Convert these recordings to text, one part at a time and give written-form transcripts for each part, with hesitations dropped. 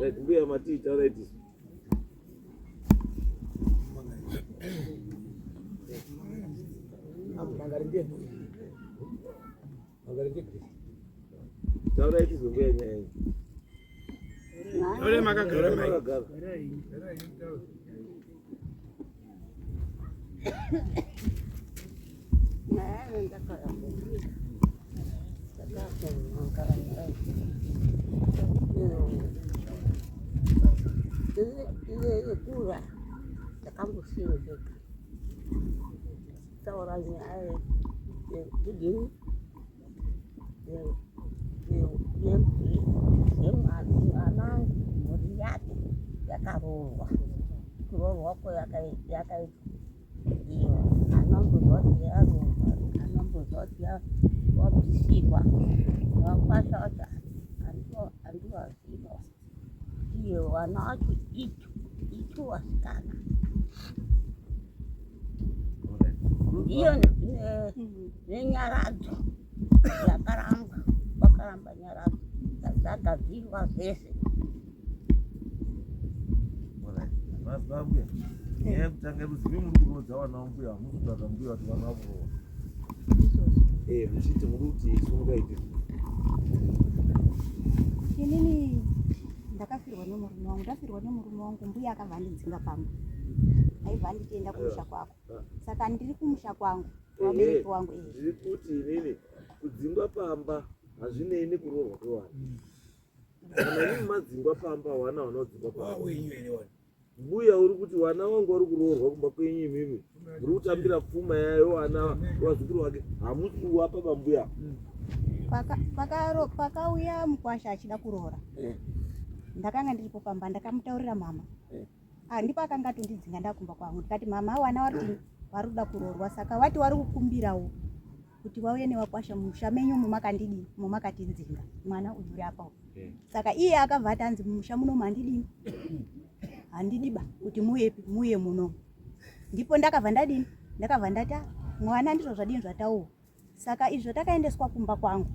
Right, mbuya matii taurai tisu. Taurai tizwe mbuya nyaya iyi. Taurai makagara mai. Makagara. Kura ndakambosimbika taura nyaya yekudini yemwana mhuri yake yakaroorwa kuroorwa kwayakaitwa iyo anombozwa kuti yaroorwa anombozwa kuti wabvisirwa vakwasha vacho handivaziva iye vana vacho itu itu vasikana iyo nenyaradzo yakaramba vakaramba nyaradzo dzagadzirwa zvese Mbuya, nyaya yekutanga yekuti imi muri kuroodza vana vambuya hamusi kutaura mbuya kuti vana vakuroora. Eh, muchiti muri kuti sungaite. Inini ndakafirwa nemurume wangu, ndafirwa nemurume wangu mbuya akabva andidzinga pamba. Aibva anditi enda kumusha kwako. Saka ndiri kumusha kwangu, vabereki wangu eh. Ndiri kuti inini kudzingwa pamba hazvinei nekuroorwa kwevana. Kana imi madzingwa pamba wana vanodzingwa pamba. Wenyu here wani? Mbuya uri kuti vana vangu vari kuroorwa kumba kwenyu imimi muri kutambira pfuma yayo vana vazukuru vake hamusi kuvapa bambuya. Pakauya mukwasha achida kuroora. Ndakanga ndiripo pamba ndakamutaurira mama. Ah, ndipo akanga atondidzinga ndakumba kwangu ndikati mama wana wari vari kuda kuroorwa saka wati wari kukumbirawo kuti wauye newakwasha musha menyu mumakandidii mumakatidzinga mwana uyu uri apa uyu. Saka iye akabva ati anzi mumusha munomu handidini handidiba kuti muyepi muye munomu ndipo ndakabva ndadini ndakabva ndati "Ah, mwana ndizvo zvadini zvataurwa saka izvo takaendeswa kumba kwangu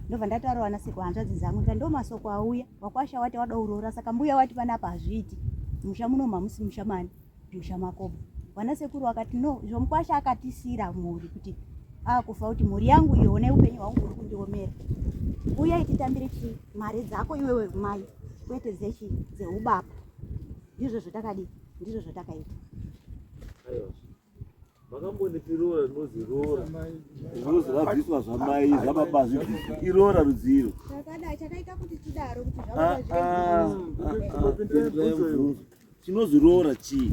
ndobva ndataura vana sekuru hanzvadzi dzangu ndikati ndo masoko auya wakwasha wati wada kuroora saka mbuya wati panapa hazviiti musha munomu hamusi musha mani musha makobo vana sekuru vakati no izvo mukwasha akatisira mhuri kuti akufa kuti mhuri yangu iyo honai upenyu hwangu huri kundiomera uyai titambire chii mari dzako iwewe mai kwete dzechi dzeubaba ndizvo zvatakadii ndizvo zvatakaita Aiwa. Makambondipi roora rinozi roora rinozi rabviswa zvamai zvababa zvibviswa iroora rudziro. Chakada chakaita kuti tidaro kuti Ah, ah, ah, ah, pindurai mubvunzo. Chinozi roora chii?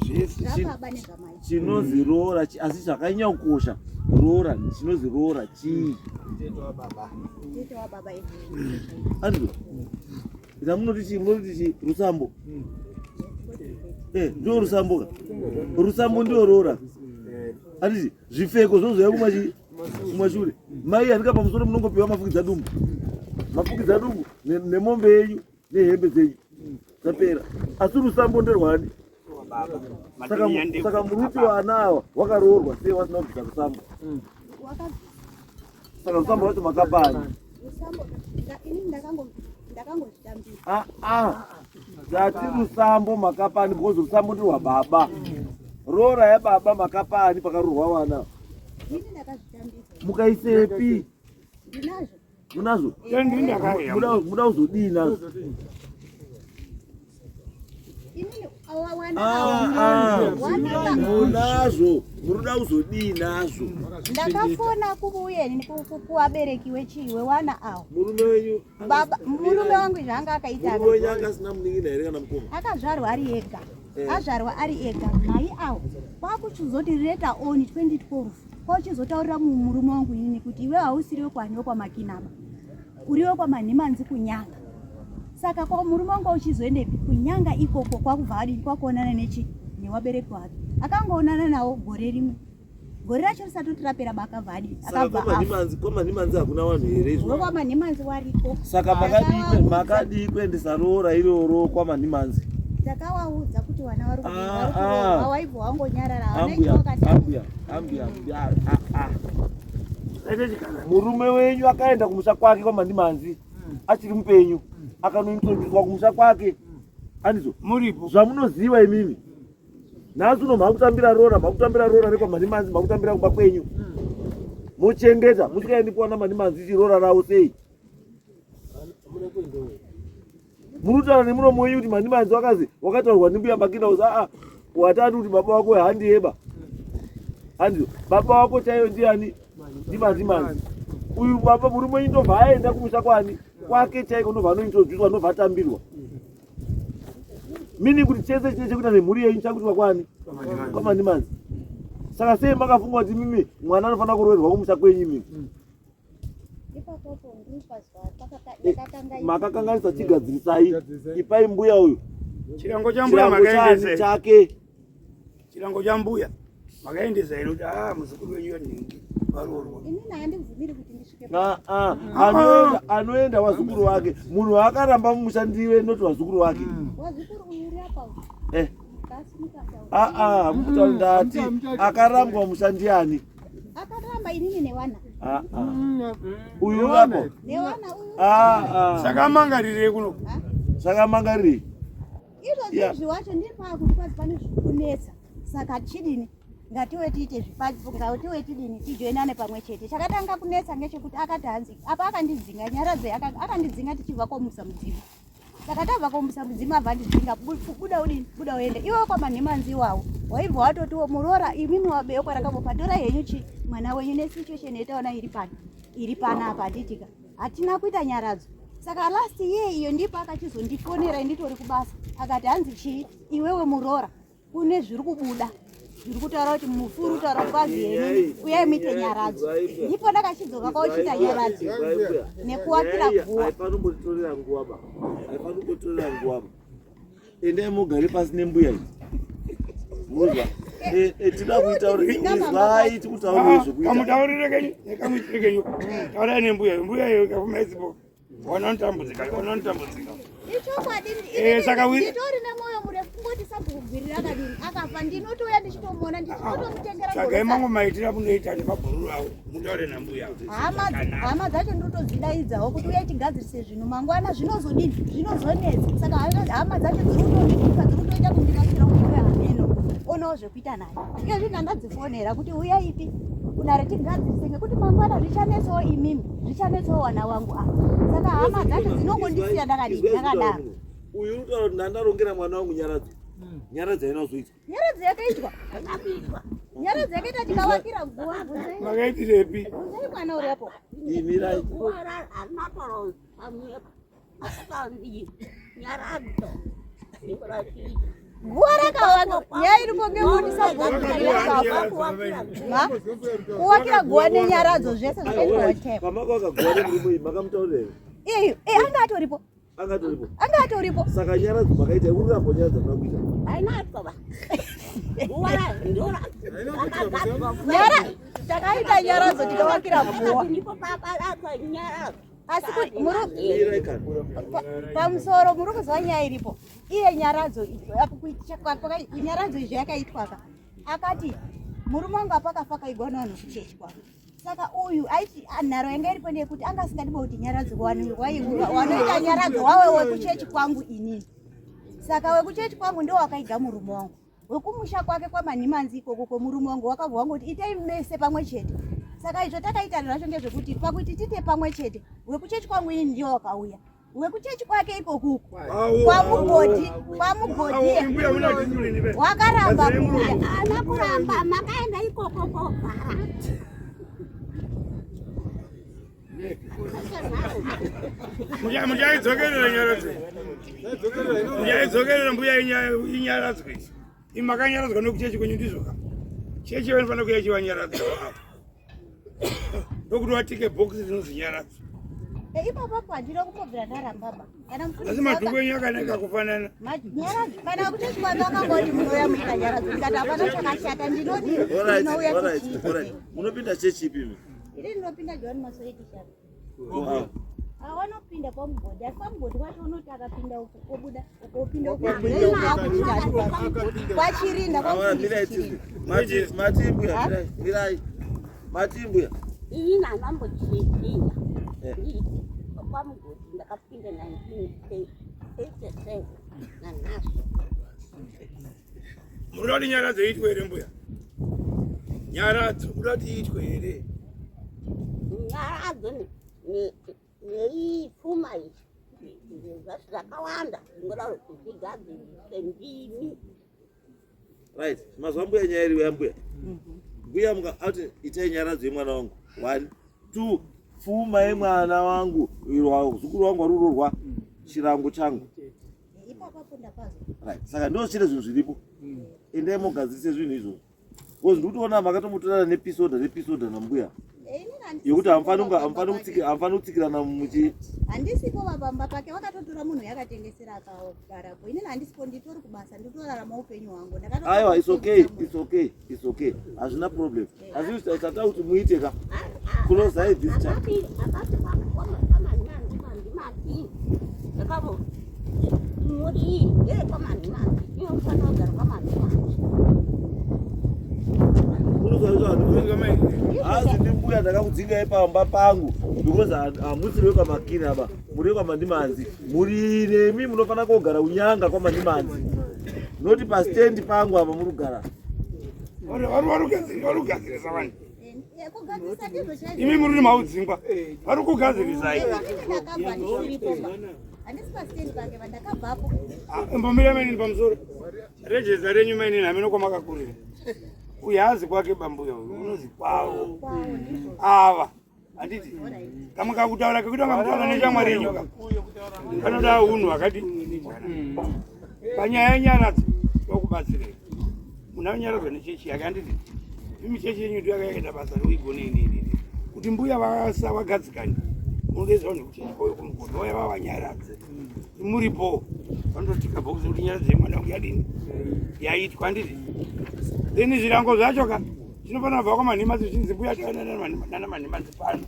Zvese. Zvababa nezvamai Chinozi roora chii? Asi chakanyanya kukosha roora chinozi roora chii? Tete wababa. tete wababa Andrew. Ita munoti chii? Munoti chii? Rusambo. Eh, ndio rusambo ka. Rusambo ndio roora. Anditi zvipfeko zvozouya kumachi kumashure. Mai andika pamusoro munongopiwa mafukidza dumbu. Mafukidza dumbu nemombe yenyu nehembe dzenyu. Dzapera. Asi rusambo nderwani? Saka muruti wana awa wakaroorwa sei wasina kubvisa rusambo? Saka rusambo rwacho makapani. Rusambo inini ndakangozvitambira. Ah ah. Tati rusambo makapani because rusambo ndirwa baba. Roora yababa makapani pakaroorwa wana. Inini ndakazvitambira. Mukaisepi? Ndinazvo. Munazvo? Muda kuzodii nazvo? Inini wana Ah, ah. Munazvo. Munoda kuzodii nazvo? Ndakafona kuuye kuvabereki wechii wewana awo. Murume wenyu Baba murume wangu zvanga akaita murume wenyu anga asina munin'ina here kana mukoma? akazvarwa ari ega. Azvarwa ari ega mai awo kwakuchizoti later on 2012 kwakuchizotaurira murume wangu inini kuti iwe hausiri wekwani wekwaMakinaba uri wekwaManhimanzi kuNyanga. Saka kwa murume wangu uchizoendepi kuNyanga ikoko kwakubva adini kwakuonana nechi newabereki wake akangoonana nawo gore rimwe gore racho risatoti rapera bakabva adini Saka akabva afa. kwaManhimanzi hakuna vanhu here izvo? WekwaManhimanzi wariko. Saka makadii kuendesa roora iroro kwaManhimanzi? Takawaudza kuti vana vari Ah, ah. waibva wangonyarara hawana Ambuya, icho ambuya, ambuya, ambuya, ah, ah. Murume wenyu akaenda kumusha kwake kwaManhimanzi. Achiri mupenyu akanointroducwa kumusha kwake. Andizvo? Muripo. Zvamunoziva imimi. Nhasi uno makutambira roora, makutambira roora rekwaManimanzi, makutambira kumba kwenyu. Mochengeta, musikaendi kuwana Manimanzi chiroora ravo sei? Muri kutaura nemuromo wenyu kuti Manimanzi wakazi wakataurwa ndimbuya Makinda kuzi aa watati kuti baba wako handiyeba. Handizvo, baba wako chaiyo ndiani? NdiMandimanzi. Uyu baba murume wenyu ndobva aenda kumusha kwani? Kwake chaiko ndobva anointroducwa ndobva atambirwa. Meaning kuti chese chine chekuita nemhuri yenyu chakuitwa kwani? KwaMandimanzi. Saka sei makafunga kuti mimi mwana anofanira kuroverwa kumusha kwenyu mimi? Ipapopo ndipazwa ndakatanga Makakanganisa, chigadzirisai. Ipai mbuya uyu Chirango cha mbuya chirango chani makaendesa. chake. Chirango cha mbuya makaendesa here kuti ah muzukuru wenyu yanhingi varoorwa. Inini handibvumiri kuti ndisvike. Ah, ah, anoenda anoenda wazukuru wake. Munhu waakaramba mumusha ndiwe, not wazukuru wake. Wazukuru uyu uri apa uyu. Kasimuka taura. Ah, ah, mutauri ndati akarambwa musha ndiani? Akaramba inini newana. Ah, ah. Uyu urapo. Newana uyu. Ah, ah. Saka mangarirei kuno? Ha? Saka mangarirei? Izvozvi izvi wacho ndiri pakuti kwazi pane zvikunetsa, saka chidini, ngatiwe tiite zvipapo, ngatiwe tidini, tijoinane pamwe chete. Chakatanga kunetsa ngechekuti akati hanzi apa akandidzinga nyaradzo, akandidzinga tichibva komusa mudzimu. Saka tabva komusa mudzimu abva andidzinga, buda udini, buda uende iwe kwamanhimanzi iwawo. Waibva watotiwo muroora imimi wabeukwa rakabopa, tora henyu chi mwana wenyu nesituation yetaona iri pano, iri panapa, handitika hatina kuita nyaradzo. Saka last year iyo ndipo akachizondifonera nditori kubasa, akati hanzi chii, iwewe muroora, kune zviri kubuda zviri kutaura kuti mufi uri kutaura kwazi henyu, uyai muite nyaradzo. Ndipo ndakachidzoka kwauchiita nyaradzo nekuwakira guwa. Haifanimbotitorera nguva ba, haifanimbotitorera nguva ba. Endai mugare pasi nembuya iyi. Muzwa tida kuitaura, izwai, tikutaurire zvekuita. Kamutaurire kenyu nekamuitire kenyu. Taurai nembuya iyo. Mbuya iyo ikafuma isipo. Wanotambudzika, wanotambudzika. Ichokwadi. Saka Nditori nemwoyo murefu, kungoti sabhukugwirira akadini akafa, ndinotouya ndichitomuona, ndichitotomutengera. Tsvagai mamwe maitiro amunoita nemabhururu avo, mutaure nambuya. Hama dzacho ndinotodzidaidzawo kuti uye tigadzirise zvinhu, mangwana zvinozodini, zvinozonetsa. Saka hama dzacho dziri kutondituka, dziri kutoita kundirasira kuti uye hameno onawo zvekuita naye. Iye zvino ndandadzifonera kuti uya ipi kunare tigadzirise, ngekuti mangwana zvichanetsawo imimi, zvichanetsawo wana wangu ava. Saka hama dzacho dzinongondisiya ndakadini, ndakadaro. Uyu uri kutaura kuti ndandarongera mwana wangu nyaradzo. Nyaradzo haina kuzoitwa. Nyaradzo yakaitwa, nyaradzo yakaitwa, tikawakira guwa. Makaitirepi? Bvunzai mwana uri apo. Imirai. Guwa harina toro pamwe nyaradzo. Guwa rakawaka, nyaya iripo ngekuti sabhuku kuwakira guwa nenyaradzo zvese zvakaitwa one time. Pamakawaka guwa nemurume uyu makamutaurira here? Iyo anga atoripo. Angatoripo? Anga atoripo. Saka nyaradzo makaita, uri kuramba nyaradzo hamuna kuita. Hainatwa ba. Guwa ndora rakagadzwa. Nyara takaita nyaradzo tikawakira guwa. Ndipo pabaratwa nyaradzo. Asi muri Mirai kana. Pamusoro, muri kuzwa nyaya iripo? Iye nyaradzo apo nyaradzo izvi yakaitwa ka, akati murume wangu apo akafa akaigwa nevanhu kuchechi kwavo. Saka uyu aiti nharo yanga iripo ndeyekuti anga asingadibo kuti nyaradzo wanoita nyaradzo wawe wekuchechi kwangu inini. Saka wekuchechi kwangu ndo wakaiga murume wangu, wekumusha kwake kwaManhimanzi ikoko kwemurume wangu wakabva wangoti itei mese pamwe chete. Saka izvo takaita zvacho ngezvekuti pakuti tiite pamwe chete, wekuchechi kwangu inini ndiyo wakauya, wekuchechi kwake ikokuku kwaMugodhi, kwaMugodhi Mbuya muna discipline be. wakaramba kuuya. Ana kuramba, makaenda ikoko kogara. Muchaidzokerera nyaradzo. Muchaidzokerera mbuya inyaradzwe. Imi makanyaradzwa nekuchechi kwenyu, ndizvo ka? Chechi vanofanira kuya chivanyaradzwa apo. Ndokuti watike bhokisi rinonzi nyaradzo. Ipapapo handina kumbobvira ndarambaba kana Asi mufundisi madhuku enyu akanaka kufanana. Nyaradzo kana kuchechi kwangu akangoti munouya muita nyaradzo, ndikati hapana chakashata, ndinoti Alright, ndinouya alright, tichiita. alright. Munopinda chechi ipi imi? Ini ndinopinda John Masowe Chishanu. Oh, Awanopinda kwaMugodhi, asi kwaMugodhi kwacho unoti akapinda uku obuda uku opinda uku, kwaChirinda. Ah, mirai Kwamufundisi tizwe. Chirinda. Mati, mati mbuya, mirai, mirai. Mati mbuya. Ini nanambochipinda. Kwamugoti ndakapinda 1987 nanhasi. Munoda kuti nyaradzo iitwe here mbuya? Nyaradzo munoda kuti iitwe here? Nyaradzo neiyi pfuma iyi zvakawanda ndinoda kuti zvigadzirise ndimi. Right, mazuva mbuya nyaya iriwe yambuya. Mbuya muka ati itai nyaradzo yemwana wangu. One, two, pfuma yemwana wangu, iro zukuru wangu warurorwa chirango changu. Right, saka ndo chine zvinhu zviripo. Endai mogadzirise zvinhu izvozvo. Because ndikutoona makatombotorana nepisoda nepisoda nambuya. Yekuti hamufani kutsikirana muchi handisipo vapamba pake vakatotora munhu yakatengesera akagarapo inini handisipo nditori kubasa nditorarama upenyu hwangu aiwa it's okay it's okay it's okay hazvina problem asi tata kuti muite ka close this chapter Hazi ndimbuya ndakakudzingai pamba pangu because hamusiri wekwamakini aba muri wekwamandimanzi muri nemi munofanira kogara unyanga kwamandimanzi noti pastendi pangu apa muri kugara varikugadzirisa vanhu imi muri maudzingwa vari kugadzirisai mbomira mainini pamusoro rejeza renyu mainini hameno kwamakakurira uyu haazi kwake bambuya uyu unozi kwavo ava handiti kamwe kakutaura kekuti vangamutaura neshamwari yenyu ka kanoda unhu hwakati panyaya yenyaradzo tokubatsirei munhu anonyaradzwa nechechi yake handiti imi chechi yenyu ndo yaka yakaita basa rekuigone inini kuti mbuya vasa vagadzikani munogeza vanhu kuchechi kwauyo kumugodhi vauya vavanyaradze muripo vanototika bhokisi kuti nyaradzo yemwana wangu yadini yaitwa handiti then zvirango zvacho ka Zvinofanira kubva kwamanhimanzi zvichinzi mbuya nana manhimanzi pano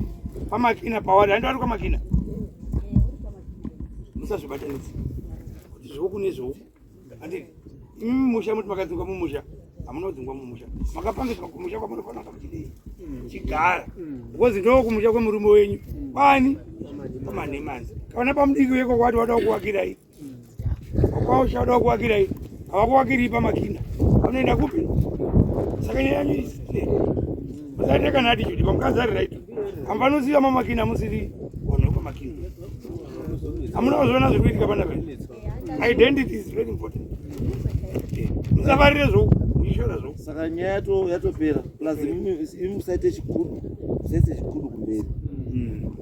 pamakina pawari handi vari kwamakina musazvibatanidze kuti zvoku nezvoku handiti imi mumusha muti makadzingwa mumusha hamuna kudzingwa mumusha makapangiswa kumusha kwamunofanira kunga muchidii chigara because ndo kumusha kwemurume wenyu kwani kwamanhimanzi kana pamudiki weko kwati wada kuwakirai Wakwausha wada kuwakirai hawakuwakirii pamakina vanoenda kupi saka nyaya yanyu isile musaite kana attitude pamukadzi ari right hamfanosiya mamakina musiri vanhu vepamakina hamuna kuzviona zviri kuitika panapa identity is very important musafarire zvoku muchishora zvoku saka nyaya yatopera plus imi musaite chikudu musaite chikudu kumberi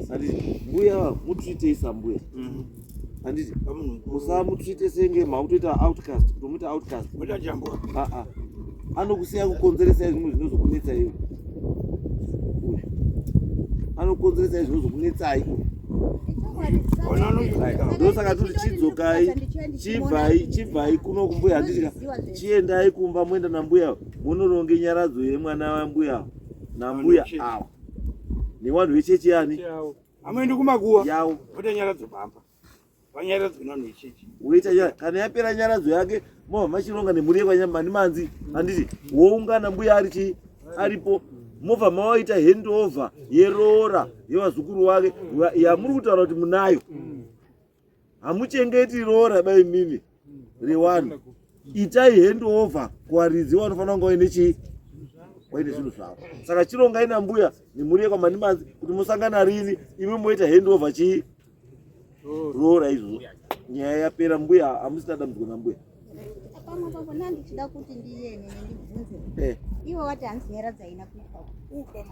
handiti mbuya mutritei sambuya handiti musamutrite senge makutoita outcast kutomuita outcast aa anokusiya kukonzeresai zvimwe zvinozokunetsai uyu anokonzeresai zvinozokunetsai ndosaka toti chidzokai chibvai chibvai kuno kumbuya handitika chiendai kumba moenda nambuya munoronge nyaradzo yemwana wambuya nambuya awa newanhu vechechi yani Amuendi kumakuwa. Yawo. Voita nyaradzo pamba. Vanyaradzwe nani vechechi. Woita nyara kana yapera nyaradzo yake mova machironga nemhuri yekwanyamani handiti woungana mbuya ari chi aripo mobva mawaita handover yeroora yevazukuru wake yamuri kutaura kuti munayo hamuchengeti roora ba imimi rewanhu itai handover kuvaridzi vanofanira kunge vaine chii waine zvinhu zvavo saka chirongai nambuya nemhuri yekwamanimanzi kuti musangana rini imi moita handover chii roora izvozvo nyaya yapera mbuya hamusina dambudziko nambuya pamwe pavona ndichida kuti ndiyene ndibvunze eh. iwe wati hanzi nyaradza haina kuitwa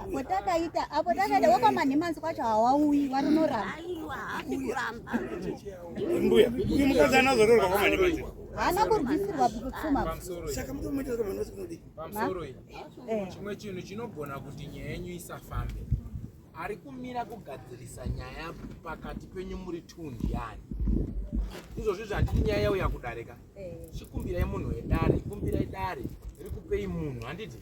apo takaita apo takaita wekwamanhimanzi kwacho hawauyi varinoramba mbuya uyu mukadzi anazororwa kwamanhimanzi haana kurwisirwa pfuma saka mutomuita kwamanhimanzi kunodii pamusoro iyi eh. chimwe chinhu chinogona kuti nyaya yenyu isafambe Ari kumira kugadzirisa nyaya pakati penyu muri two ndiani? Izvozvi zvanditi nyaya yauya kudare ka. Eh. Chikumbirai munhu wedare, kumbirai dare rikupei munhu handiti?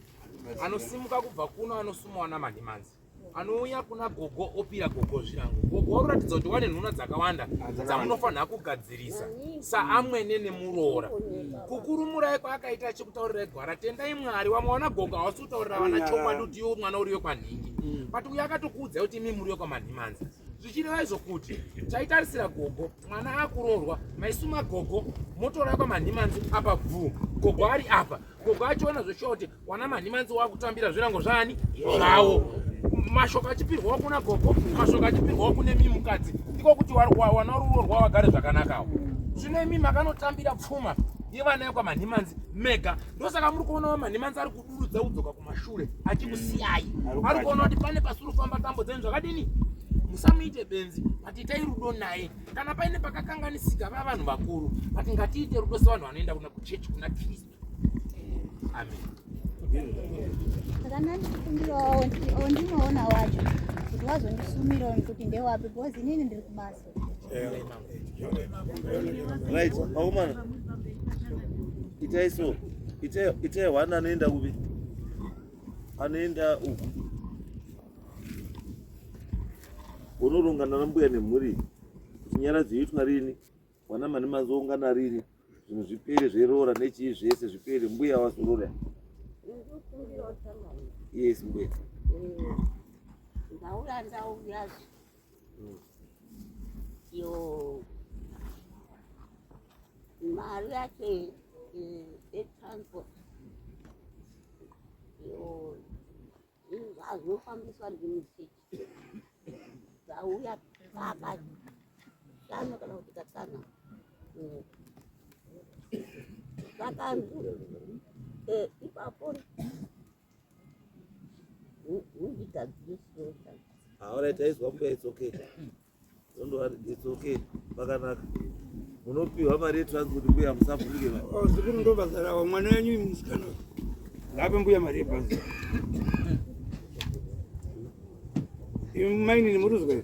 Anosimuka kubva kuno anosumawa naManhimanzi. Anouya kuna gogo opira gogo zvirango. Gogo wakuratidza kuti wane nhuna dzakawanda dzamunofanira kugadzirisa saamwene nemuroora. Kukurumurai kwaakaita achikutaurirai gwara tendai Mwari wamwe wana gogo hawasi kutaurira vana chokwadi kuti iwe mwana uriwe kwanhingi. But uyo akatokuudzai kuti imi muri wekwamanhimanzi. Zvichireva izvo kuti taitarisira gogo mwana akuroorwa maisuma gogo motora kwamanhimanzi apa bvuu gogo ari apa gogo achiona zveshuwa kuti wana manhimanzi wakutambira zvirango zvaani zvawo mashoko achipirwawo kuna gogo mashoko achipirwawo kune mii mukadzi ndiko kuti wana ruroorwa wagare zvakanakawo zvino imi makanotambira pfuma yevana yekwamanhimanzi mega ndosaka muri kuonawo manhimanzi ari kudurudza kudzoka kumashure achikusiyai ari kuona kuti pane pasuri kufamba tambo dzenyu zvakadini musamuite benzi but itai rudo naye kana paine pakakanganisika va vanhu vakuru but ngatiite rudo sevanhu vanoenda kuna kuchechi kuna kristu amen Saka ndandikumbirawo ndinoona wacho kuti wazondisumirawo nekuti ndewapi because inini ndiri kubasa. Right, vakomana. Itai so. Itai itai one anoenda kupi? Anoenda uku. Unorongana nambuya nemhuri kuti nyaradzo yoitwa rini, wana mani mazoungana rini, zvinhu zvipere zveroora nechii zvese zvipere, mbuya wazorora. Yes, mbuya. Ndauya ndauya yo mari yacho yetransport yo azofambiswa ndimusiki dzauya kakashanu kana kuti katana saka ipapo undigadzirisesa. Alright, taizwa mbuya, it's okay. Don't worry, it's okay. Pakanaka. Munopiwa mari yetransport mbuya, musavhunduke ba. Oh, sekuru ndo basa ravo mwana wenyu musikana ngape mbuya mari yebhazi mainini muruzwa here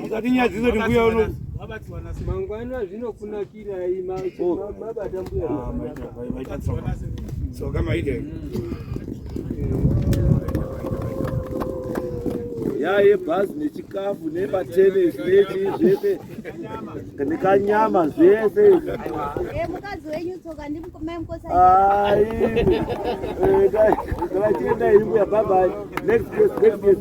musatinyadzise kuti mbuya uno mangwana zvinokunakirai mabata mbuya. Tsoka maita. Ya yebhazi nechikafu nematenesi nechii zvese nekanyama zvese. Eh, mukadzi wenyu tsoka ndimai mukosa. Ai. Ngavachienda iri mbuya, bye bye. Next case, next case.